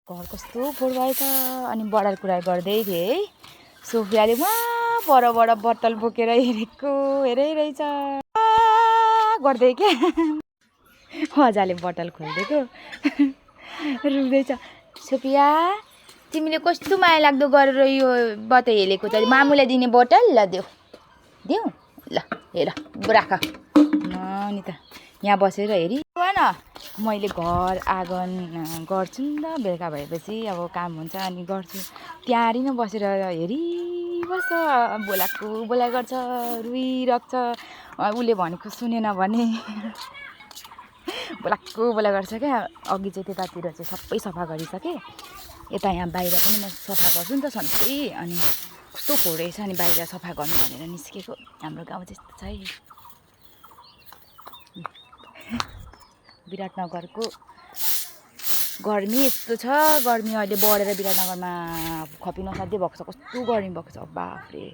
घर कस्तो फोहोर भएछ। अनि बडाल कुरा गर्दै थिएँ है, सोफियाले वहाँ परबाट बोतल बोकेर हेरेको हेरिरहेछ गर्दै क्या मजाले बोतल खोलिदिएको रुँदैछ। सोफिया तिमीले कस्तो माया लाग्दो गरेर यो बत हेलेको त, मामुलाई दिने बोतल ल देऊ देऊ ल, हेर राख नि त यहाँ बसेर हेरी न। मैले घर आँगन गर्छु नि त, बेलुका भएपछि अब काम हुन्छ अनि गर्छु। त्यहाँ नै बसेर हेरिबस्छ, बोलाएको बोलाइ गर्छ, रुइरहेको छ। उसले भनेको सुनेन भने बोलाएको बोलाइ गर्छ क्या। अघि चाहिँ त्यतातिर चाहिँ सबै सफा गरिसकेँ, यता यहाँ बाहिर पनि म सफा गर्छु नि त सधैँ। अनि कस्तो फोहोर रहेछ, अनि बाहिर सफा गर्नु भनेर निस्केको। हाम्रो गाउँ चाहिँ यस्तो छ है। विराटनगरको गर्मी यस्तो छ, गर्मी अहिले बढेर विराटनगरमा खपिनसाध्यै भएको छ। कस्तो गर्मी भएको छ बाफरे।